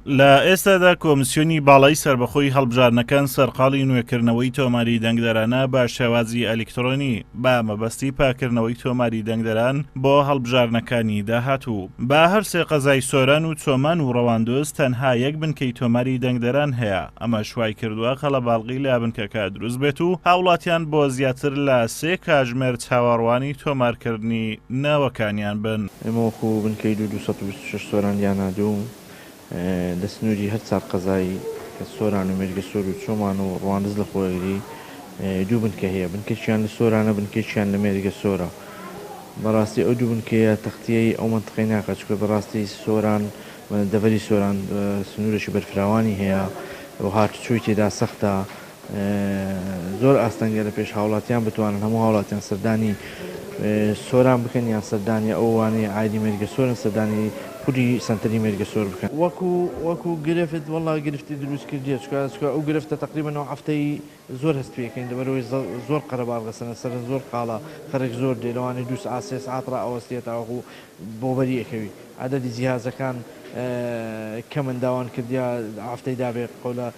لە ئێستادا کۆمسیۆنی باڵای سەربەخۆی هەڵبژاردنەکان سەرقاڵی نوێکردنەوەی تۆماری دەنگدەرانە بە شێوازی ئەلیکترۆنی بە مەبەستی پاکردنەوەی تۆماری دەنگدەران بۆ هەڵبژاردنەکانی داهاتوو. بە هەرسێ قەزای سۆران و چۆمان و ڕەواندز تەنها یەک بنکەی تۆماری دەنگدەران هەیە، ئەمەش وایکردووە قەڵەباڵغی لە بنکەکە دروست بێت و هاوڵاتیان بۆ زیاتر لە سێ کاژمێر چاوەڕوانی تۆمارکردنی ناوەکانیان بن. ئێمە وەکو بنکەی دوو 226 سۆران دیانا دوو لە سنووری هەر چار قەزای کە سۆران و مێرگەسۆر و چۆمان و ڕواندز لە خۆ ئەگری دوو بنکە هەیە بنکەکیان لە سۆرانە بنکەکیان لە مێرگەسۆرە بەڕاستی ئەو دوو بنکەیە تەختیەی ئەو مەنتقەی ناکات چونکە بەڕاستی سۆران دەڤەری سۆران سنوورێکی بەرفراوانی هەیە و هاتوچۆی تێدا سەختە زۆر ئاستەنگە لە پێش هاوڵاتیان بتوانن هەموو هاوڵاتیان سەردانی سۆران بکەن یان سەردانی ئەو وانەی عایدی مێرگەسۆرن سەردانی خودی سەنتەری مێرگەسۆر بکەن. وەکو وەکو گرفت وەڵا گرفتی دروست کردیە چکە چکە ئەو گرفتە تەقریبەن ئەو هەفتەی زۆر هەست پێکەین لەبەرئەوەی زۆر قەرەباڵغە سەنە سەرە زۆر قاڵە خەرک زۆر دێ لەوانەیە دوو سعات سێ سعات ڕائەوەستێ تاوەکو بۆ بەری ئەکەوی عەدەدی جیهازەکان کەمن داوان کردیە هەفتەی دابێ قەولە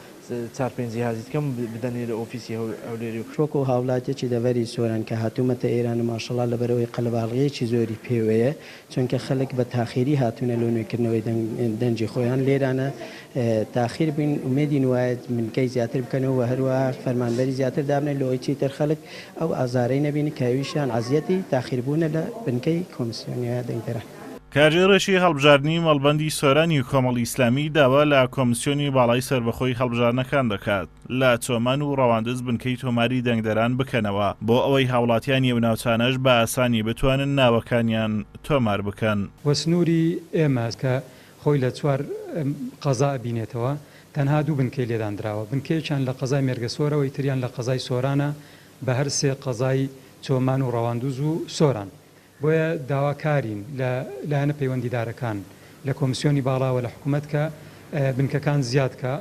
چار پێنج جیهازی کەم بدەنێ لە ئۆفیسی هەولێری و. وەکو هاوڵاتیەکی دەڤەری سۆران کە هاتوومەتە ئێران و ماشەڵا لەبەرئەوەی قەلەباڵغیەکی زۆری پێوەیە چونکە خەلک بە تاخیری هاتوونە لۆ نوێکردنەوەی دەنگی خۆیان لێرانە تاخیر بووین ئومێدین وایە بنکەی زیاتر بکەنەوە و هەروەها فەرمانبەری زیاتر دابنێن لۆ ئەوەی چیتر خەلک ئەو ئازارەی نەبینن کە ئەویشیان عەزیەتی تاخیربوونە لە بنکەی کۆمسیۆنی دەنگدەران. کارگێڕێکی هەڵبژاردنی مەڵبەندی سۆرانی کۆمەڵی ئیسلامی داوا لە کۆمسیۆنی باڵای سەربەخۆی هەڵبژاردنەکان دەکات لە چۆمان و ڕەواندز بنکەی تۆماری دەنگدەران بکەنەوە بۆ ئەوەی هاوڵاتیانی ئەو ناوچانەش بە ئاسانی بتوانن ناوەکانیان تۆمار بکەن. وە سنووری ئێمە کە خۆی لە چوار قەزا ئەبینێتەوە تەنها دوو بنکەی لێ داندراوە بنکەیەکیان لە قەزای مێرگەسۆرە و ئیتریان لە قەزای سۆرانە بە هەر سێ قەزای چۆمان و ڕەواندوز و سۆران. بۆیە داواکارین لە لایەنە پەیوەندیدارەکان، لە کۆمسیۆنی باڵا و لە حکومەت کە بنکەکان زیاد کا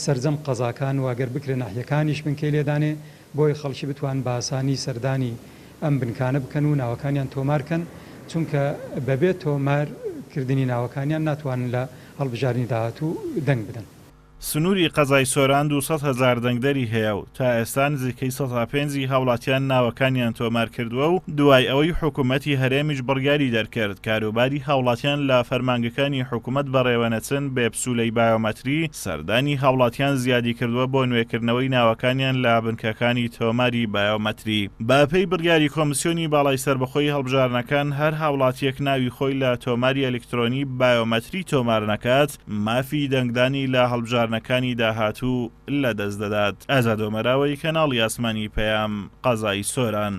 سەرجەم قەزاکان و گەر بکرێ ناحیەکانیش بنکەی لێ دانێ بۆی خەڵکی بتوان بە ئاسانی سەردانی ئەم بنکانە بکەن و ناوەکانیان تۆمار کەن چونکە بەبێ تۆمار کردنی ناوەکانیان ناتوانن لە هەڵبژاردنی داهاتوو دەنگ بدەن. سنووری قەزای سۆران 200 هەزار دەنگدەری هەیە و تا ئێستا نزیکەی 5% ی هاوڵاتیان ناوەکانیان تۆمارکردووە و دوای ئەوەی حکومەتی هەرێمیش بڕیاری دەرکرد کاروباری هاوڵاتیان لە فەرمانگەکانی حکومەت بەڕێوەنەچن بێ پسولەی بایۆمەتری، سەردانی هاوڵاتیان زیادیکردووە بۆ نوێکردنەوەی ناوەکانیان لە بنکەکانی تۆماری بایۆمەتری. بەپێی بڕیاری کۆمسیۆنی باڵای سەربەخۆی هەڵبژاردنەکان هەر هاوڵاتیەک ناوی خۆی لە تۆماری ئەلیکترۆنی بایۆمەتری تۆمار نەکات، مافی دەنگدانی لە هەڵبژاردنەکانی داهاتوو لەدەست دەدات. ئازاد ئۆمەراوەی، کەناڵی ئاسمانی پەیام، قەزای سۆران.